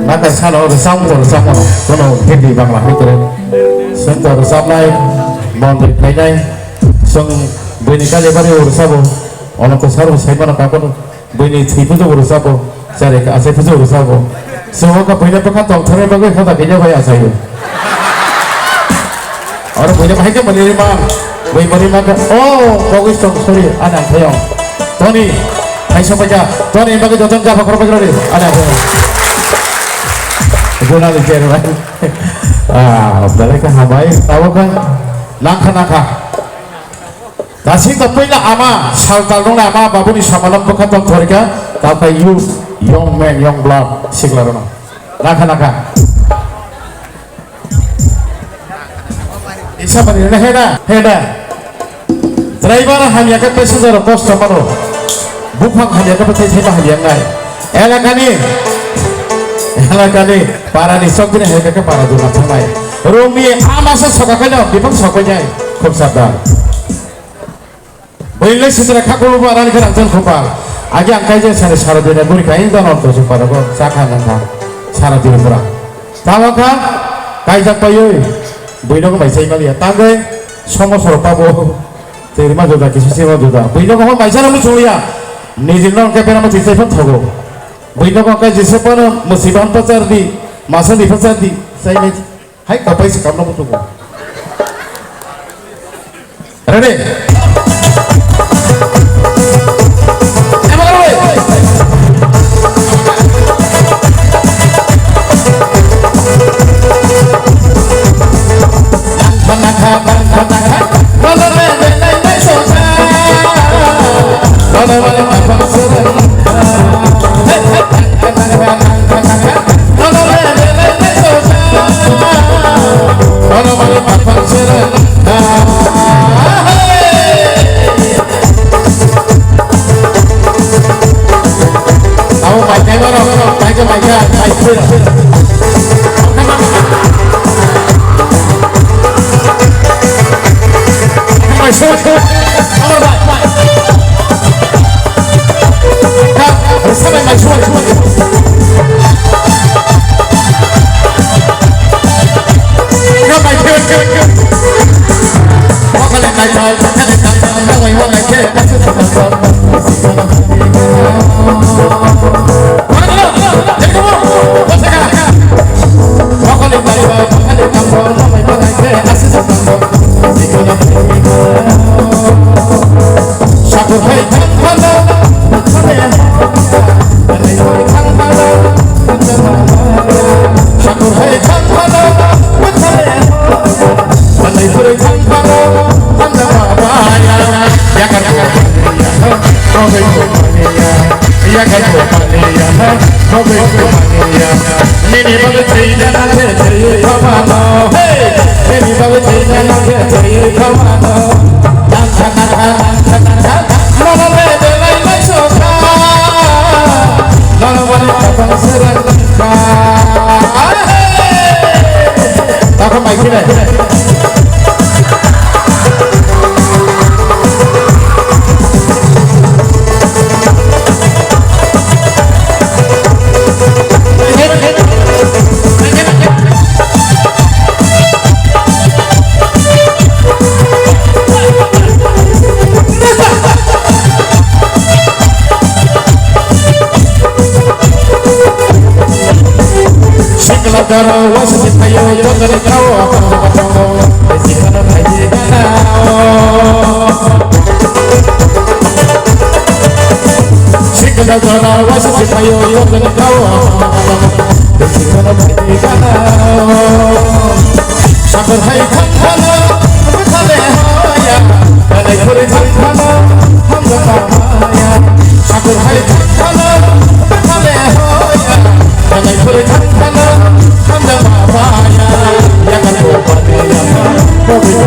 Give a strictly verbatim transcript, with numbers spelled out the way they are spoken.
Nakai sano rwchapmung bo rwchapmano, bono Hindi Bangla hai kwrwi. Chwng to rwchapnai, mondri phainai, chwng buini Kalibari o rwchabo, Ananto Sar bo sai mano, kakono buini thwi pujo bo rwchabo, chari achai pujo bo rwchabo. Chwng o kha buini bwkha tongthoknai bagwi hoda khaina bai achaio. Oro buino bahai khe mani rima, bui mani ma khe, oh, kogwi tong, sorry, ani ang thayong. Toni, hai sopai kha, Toni bagwi joton jaba khorok bai rodi, ani ang thayong. Guna di chairman. Ah, belai khe hambai, tabo khe, nangkha, nangkha. Dasing to puila ama, saltal nungni ama, babuni samalok bwkha tong thorika, takhai youth, young man, young blood, sikla rono. Nangkha, nangkha. Isa mani na heda, heda. Driver hamya khe passenger rok kosto mano. Buphang hamya khe bwthai thaiba hamya wngnai. Elakani, elakani parani chokdini hamya khe para duna thangnai. Romni ama se soka khe no, bipang sokoinai. Khub sabdan. Buini le sitra kha khulumba rani khe rangchak khumba. Agi ang kaijak sani sara dina guri kain dono to se parabo chakha nangkha sara dina pura. Tamo kha kaijak paiwi buino ko mai sai maliya. Tangwi somo soro pabo. Tei rima joda kisi sima joda. Buino ko mai sara muchungya. Nijin no ke pera muchung sai phan thogo. Buino ko kai jise pano musiban pachar di. Masa di pachar di. Sai mai Hai kapai se kamna mutugo. Ready? Nini bagwi thwina nang khe thwiwi khamano. Hey! Nini bagwi thwina nang khe thwiwi khamano. Nang kha, nang kha, nang kha, nang kha. Nono le belai mai sokha. Nono bani khapang srang kha. Hey! Takha mai khile. Sikla daro wasi tayo jogani kao. Sikla daro wasi tayo jogani kao. Sabar hai thangkhana, bwthale hoya. Belai khuri thangkhana, hamjakma maya. Sakur hai thangkhana, bwthale hoya. Belai khuri thangkhana, hamjakma maya. Yakar ko paniya, kobi ko